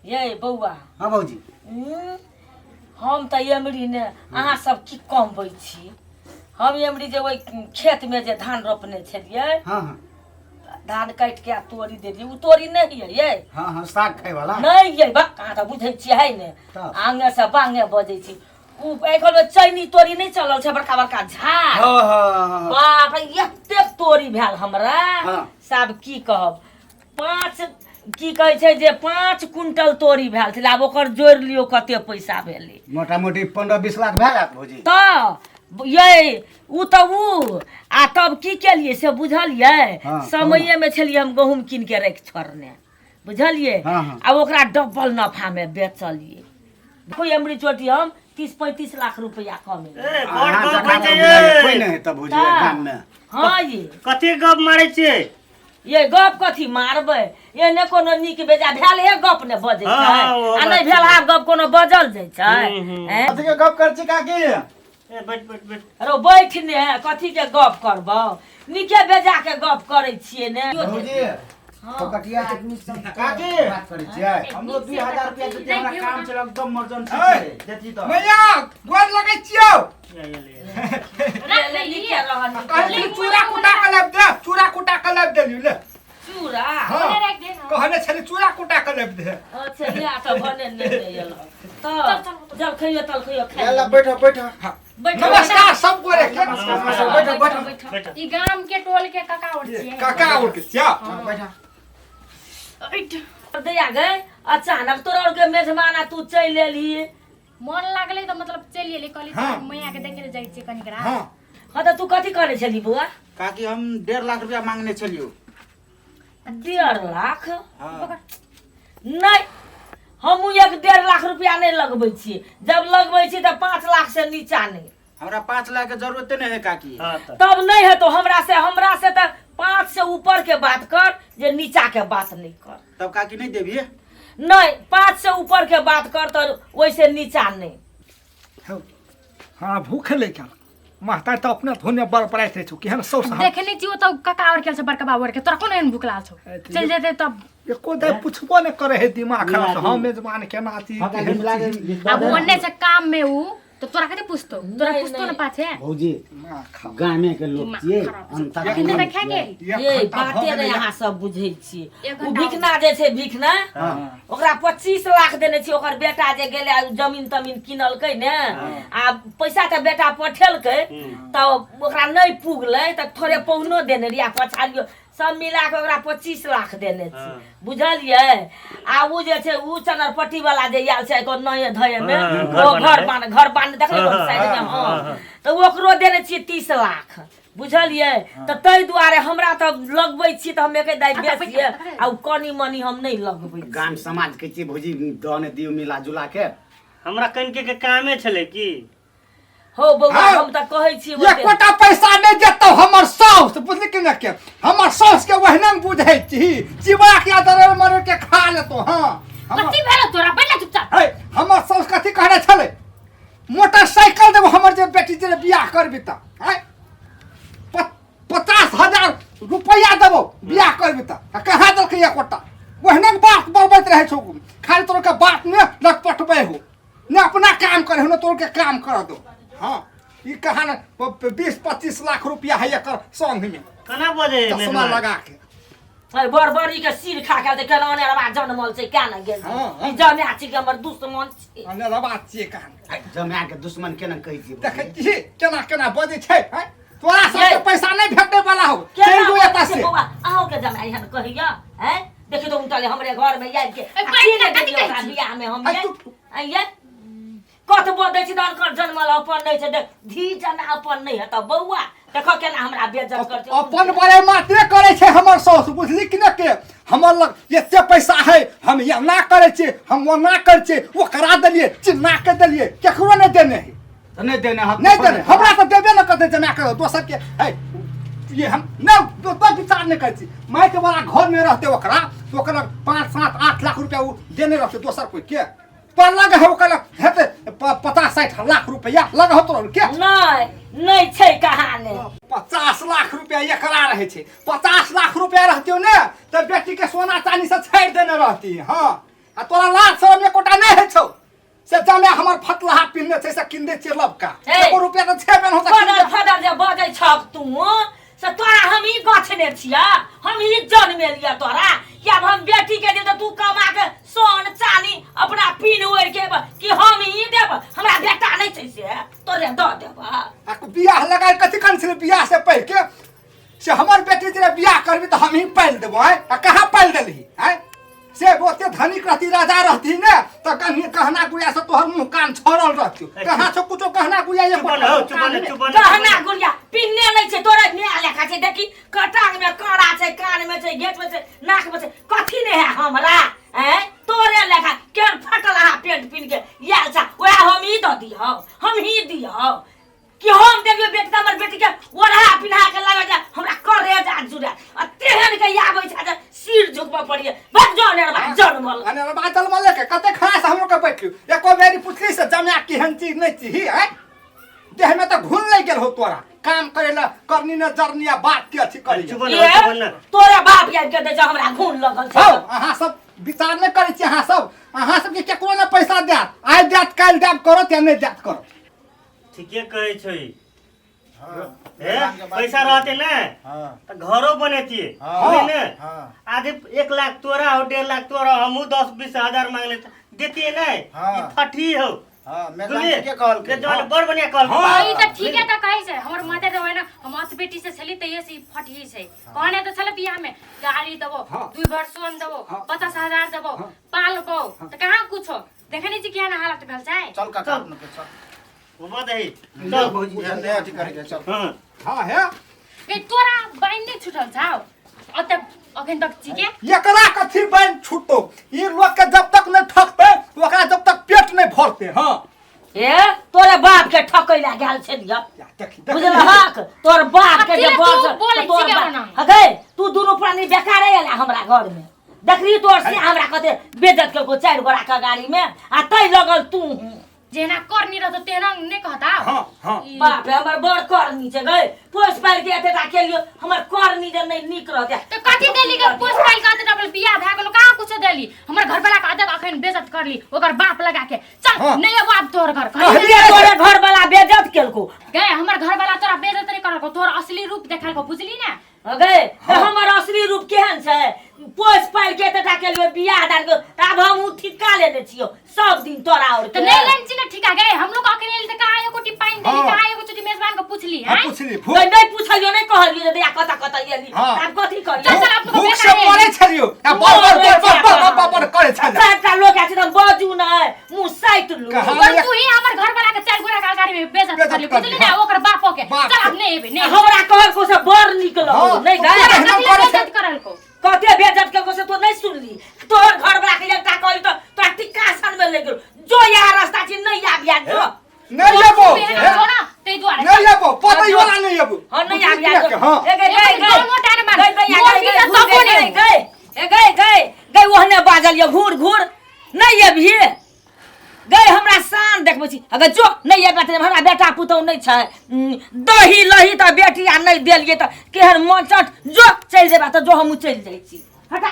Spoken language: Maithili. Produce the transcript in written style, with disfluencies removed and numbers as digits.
ये बौआ। हाँ भौजी। हम तऽ एमरी ने अहाँ सब की कमबै छी। हम एमरी जे ओहि खेतमे जे धान रोपने छलियै, हाँ हाँ धान काटि के आ तोरी देलियै, ओ तोरी नहि है ये। हाँ हाँ, साग खाय वाला नहि ये, बक अहाँ तऽ बुझै छियै है ने, तब? आंगे से बांगे बजै छी। ओ एखन चैनी तोरी नहि चलल छै, बड़का बड़का झाड़। हाँ हाँ हाँ बाप रे, एतेक तोरी भेल हमरा। हाँ। साब की कहब, पाँच की कहै छै जे 5 क्विंटल तोरी भेल छलै। आब ओकर जोड़ि लियौ कते पैसा भेलै। मोटा मोटी 15-20 लाख भए जायत भौजी। तऽ ये उ तऽ उ आ तब की केलियै से बुझलियै? हाँ, समयेमे छलियै हम गहूँम कीन के राखि छोड़ने, बुझलियै? हाँ, हाँ। आ ओकरा डबल नफामे बेचलियै। कोई अमरी चोटी हम 30-35 लाख रुपया कमेलियै। ए, बड़ अहाँ गप जकाँ होइ छै तऽ बुझाइए कोइ ये। नहि हेतै भौजी तऽ? गाममे। हाँ ये। कथी गप मारै छियै? ये गप कथी मारबै, एहने कोनो नीक बेजा भेल हे गप ने बजै हाँ, छै, हाँ, ओहो आ बात नहि भेल छै। आब गप कोनो बजल जाइ छै? हूँ, हूँ। हैं? कथी के गप कर छी काकी? ए, बैठ बैठ बैठ। अरे बैठ ने, कथी के गप करबौ, नीके बेजा के गप करै छियै ने। भौजी हाँ। फोकटिया आदमी सब काकी बात करै छियै। हमरो 2000 रुपया देती, हमरा काम छल एकदम इमरजेंसी ऐ, छै, देती तऽ। मैया गोर लगै छियौ। ले, ले, ले। ले, ले, नीके रहल, नीके। कहली चूड़ा कुटा के लाबि दे, चूड़ा कुटा के लाबि देलियौ ले। चूड़ा? हाँ, कहने छली चूड़ा कुटा के लाबि दे। अच्छा, इएह तऽ भने नहि एलौ तऽ जलखैयो तलखैयो खाइ। ले, बैठो बैठो। बैठो। नमस्कार सब गोरे के। नमस्कार, बैठो बैठो। बैठ। ई गाम के टोल के काका और छियै। काका और के छियौ। बैठो। दैया गए, अचानक तोरा और के मेजबान आ तू चलि एलही। मन लागलै तऽ मतलब चलि एलियै, कहली हाँ। मैया के देखे लए जाइ छियै कनिकरा। हाँ। हाँ तऽ तू कथी करै छली बौआ? काकी हम 1.5 लाख रुपया मांगने छलियौ। 1.5 लाख? हाँ। नहि, हमहूँ 1-1.5 लाख रुपया नहि लगबै छियै, जब लगबै छी तऽ 5 लाख से नीचा नहि। हमरा 5 लाख के जरूरते नहीं है काकी। हाँ तऽ। तब नहि हेतौ हमरा से, हमरा से तऽ 5 से ऊपर के बात कर, जे नीचा के बात नहि कर। तब काकी नहीं देबी? नहि, 5 से ऊपर के बात कर तऽ ओहिसे नीचा नहि। हाँ, भूख ले क्या महतारी तऽ अपने धोने बड़ पड़ाइत रहै छौ, केहन सौस हम। देखे नहीं छियो तऽ काका और के छै, बड़का बाबू और के, तोरा कोन एहन भूख लागल छौ? चलि जेतै तब। एको दाइ पुछबो नहि करे है, दिमाग खराब छै। हम मेजबान केना छी, केहन छी? आब ओन्ने छै काम में उ तऽ तोरा कथी पुछतौ? तोरा नहि, पुछतौ ने नहि। पाछे। भौजी दिमाग खराब। गामे के लोक छियै, अंता अखन तऽ खाय के एक ये घंटा भऽ बाते गेलै। नहि अहाँ सब बुझै छियै। एक ओ घंटा। भिखना जे छै भिखना, ओकरा 25 लाख देने छी। ओकर बेटा जे गेलै आ जमीन तमीन किनलकै ने, आ पैसा तऽ बेटा पठेलकै, तऽ ओकरा नहि पुगलै तऽ थोड़े पौनो देने रहियै, आ पछाड़ियो सब मिला कऽ ओकरा 25 लाख देने छी, बुझलियै? आ उ जे छै उ चनरपट्टी वाला जे आयल छै एकर नये धये मे, हाँ, घर ओ बना घर है। बान घर बान देखले हाँ, कोन साइड मे? हाँ, हाँ, हाँ, हाँ। तऽ ओकरो देने छियै 30 लाख, बुझलियै? तऽ ताहि दुआरे हमरा तऽ लगबै छी तऽ हम एके दाइ बेसियै, आ उ कनि मनि हम नहि लगबै छी। गाम समाज के छियै भौजी, दऽ ने दियौ मिला जुला के। हमरा कनिके के कामे छलै की हो बौआ? हाँ। हम तऽ कहै छी ओते। एकोटा पैसा नहि देतौ हमर साउस, बुझली कि नहि? के हमर साउस के ओहिना ने बुझै छी, चिबा के दरड़ मरड़ के खा लेतौ। हाँ, कथी भेलो तोरा? बैठ ना चुपचाप। है, हमर साउस कथी कहने छलै? मोटरसाइकिल देबो हमर जे बेटी जे बियाह करबी तऽ है 50,000 रुपैआ देबो बियाह करबी तऽ, आ कहाँ देलकै एकोटा? ओहिना बात बढ़बैत रहै छौ, खाली तोर के बात ने लटपटबै हो ने, अपना काम करे हो ने तोर के काम कर दो। हाँ, ई कहाँ ने 20-25 लाख रुपया है एकर संग में। केना बजे? चश्मा लगा के। अरे बड़ के सिर खा के केना अनेरवा जनमल छै, क्या ने गेल? हाँ, हाँ। ई जमाए छी कि हमर दुश्मन छी? अनेरवा छियै कहाँ? जमाए के दुश्मन केना कहै छियै? देखै छी केना केना बजै छै, हैं? तोरा सबके ये। पैसा नहीं भेटने वाला हो, केना चलि जो बजै एतऽ छै से। बौआ, अहूँके जमाए एहन कहैया? हैं, देखी तो उनटले हमरे घर में आबि के ए, आ बैठ की ना, ने कथी देलियै कहै ओकरा छी? बियाह में हम आ ये? तू- आ ये कतबो दै छी तऽ अनकर जनमल अपन नहि छै। देख, धी जना अपन नहि हेतौ बौआ, देखो केना हमरा बेइज्जत कर छै। अपन बड़े मात्रे करे छै हमर साउस, बुझली कि ने? के हमर लग एते पैसा है, हम एना करे छियै, हम ओना करे छियै, ओकरा देलियै, चिन्ना के देलियै, केकरो नहि देने है। तऽ नहि देने हक? नहीं देने, हमरा तऽ देबे न करते जमा कर दोसर के है। ये हम नहीं दोसर विचार नहीं करै छी। माइक वाला घर में रहते ओकरा तो ओकरा 5, 7, 8 लाख रुपया उ देने रहते दोसर कोई के पर लग है, ओकरा हेते 50-60 लाख रुपया लग हो तोरा के। नहि, नहि छै कहानी। 50 लाख रुपया एकरा रहै छै। 50 लाख रुपया रहतियो ने तऽ बेटी के सोना चांदी से छाड़ि देने रहती। हाँ। आ तोरा लाज शरम एकोटा नहि होइ छौ से जमे हमर फटलाहा पिन्हने छै से किन दे छियै लबका हे। एको रुपया तऽ छेबे नहि होता फदर फदर जे बजै छक तू से तोरा हम ई गछने छिया हम ई जन्मेलिया तोरा कि आब हम बेटी के देब तऽ तू कमा के सोन चानी अपना पीन ओढ़ के एब कि हम ई देब हमरा बेटा नहि छै से तोरे दऽ देब आ बियाह लगाय कथी कन छलै बियाह से पहिले के से हमर बेटी जे बियाह करबी तऽ हमही पालि देबो आँय आ कहाँ पालि देलही आँय से ओते धनिक रहती राजा रहती ने तऽ कहीं गहना गुड़िया से तोहर मुंह कान छड़ल रहती कहाँ छौ कुछो गहना गुड़िया चुप एको न हो चुप न चुप न गहना गुड़िया पिन्ने नहि छै तोरे माय लेखा छै देखी कटांग में कड़ा छै कान में छै घेट में छै नाक में छै कथी नहि है हमरा ऐं तोरे लेखा केहन फटलहा पेंट पिन्ह के आयल छ वएह हम ही दऽ दिहौ हम ही दिहौ कि हम देलियो बेटी हमर बेटी के ओढ़ा पिन्हा के लगा जा हमरा करे जा जुड़ा आ तेहन के आबै छै जे सिर झुकबऽ पड़िए भग जो नेरबा जनमल अने रबा जलमल के कते खड़ा से हमरो के बैठलियो एको बेरी पुछली से जमा केहन चीज नहीं चीही आँय देह में तऽ घुन लागि गेल हो तोरा काम करे ला करनी न जरनी आ बात के अथी करी चुप न हो, चुप न तोरे बाप आबि के दै छै हमरा घुन लगल छै हौ अहाँ सब विचार नहि करै छी अहाँ सब अहाँ सबके केकरो ने पैसा देत आइ देत काल्हि देब करत या नहि देत करत ठीके कहै छै हाँ हे पैसा रहते ने हाँ तऽ घरो बनेतियै हाँ। बुझली ने हाँ आधे 1 लाख तोरा हो 1.5 लाख तोरा हमहूँ 10-20 हजार मांगले तऽ देतियै नहि हाँ। ई फटी हो हाँ मेहमान बुझलियै के कहलकै जवान बड़ बढ़िया कहलकै हाँ। ई तऽ ठीके तऽ कहै छै हमर माता तऽ होइन हम अत बेटी से छली तैये से ई फटही छै कहने तऽ छलै बियाह में गाड़ी देबो हाँ। 2 भर सोन देबो हाँ। 50,000 देबो हाँ। पालबो तऽ कहाँ कुछो देखै नहि छी केहन हालत भेल छै चल काका अपना के चल घुमा दही चल एहन नहि अथी करे के चल हाँ हाँ हे ए तोरा बाइन नहि छुटल छौ अत अखन तक छी के एकरा कथी बन छूटो ई लोग के जब तक नहीं ठकते ओकरा जब तक पेट नहीं भरते हाँ ए तोरे बाप के ठकै ला गेल छलियै या देखी देखी बुझलहक तोर बाप के अथी जे ले बस तू बोलै तोर छिकै बाप ओना। हगै तू दुनू प्राणी बेकारे एला हमरा घर में देखली तोर से हमरा कते बेजत केलको चारि गोरा के गाड़ी में आ तै लगल तू जेना करनी रहतो तेना नहि कहता हाँ हाँ बाप रे हमर बड़ करनी छै गै पोस पालि के एते टा केलियो हमर करनी जे नहि नीक रहतै तऽ कथी देली के पोस पाल के अते बियाह भए गेलो कहाँ कुछो देली हमर घर वाला के अदक अखन बेइज्जत करली ओकर बाप लगा के चल हाँ। नहीं अब आब तोहर घर कहली कहलियै तोरे घर वाला बेजत केलको गए हमर घर वाला तोरा बेइज्जत नहीं करलको तोहर असली रूप देखालको बुझली ना गए तऽ हमर असली रूप केहन छै पोस पालि के एते टा केलियो बियाह दान के आब हम उ ठिका लेने छियो सब दिन तोरा और तो नहीं लेन छी ना ठिका गए हम लोग अखन एली त कहाँ एको टी पानी देली हाँ। कहाँ एको चोटी मेजबान के पूछली हाँ हैं पूछली भूख नहीं नहीं पूछलियो नहीं कहलियो जे दैया कतऽ कतऽ एली हाँ। आब कथी चल करियो चल अपनो भूख से मरे छलियो आ बर बर बर बर बर बर बर करे छल चारिटा लोग आयल छै तऽ बजू नहि मुँह साटि लू कहाँ? और तू ही हमर घर वाला के चार गोरा के गाड़ी में बेइज्जत बेइज्जत करली करली, बुझली ना हाँ। ओकर बापो के बाप चल के। अब नहीं एबे नहीं हमरा कहल को से बड़ नीक हाँ, लगल नहीं तो गए तोरा कथी करे ले छै। बेइज्जत करलको कते बेइज्जत केलको से तो नहीं सुनली तोहर घर वाला के एकटा कहली तऽ तोरा टिक्कासन में ले गेल जो यहाँ रास्ता छै नहीं आबि जो नहीं अबो तू एहन छौ ना ताहि दुआरे नहीं अबो पता वाला नहीं अबो हाँ नहीं आबि जो हाँ ए गए गए गए दोनों टाइम मार। गए गए मोर गए भी गए तऽ घूर, तबो गए नहि। गए ए गए गए गए ओहने बाजल ये घूर घूर नहीं अबिहे गए हमरा शान देखबै छी अगर जो नहीं अबे तऽ हमरा बेटा पुतहु नहि छै दही लही तऽ बेटी आ नहि देलियै तऽ केहन मन चट जो चलि जेबा तऽ जो हमहूँ चलि जाइ छी हटा।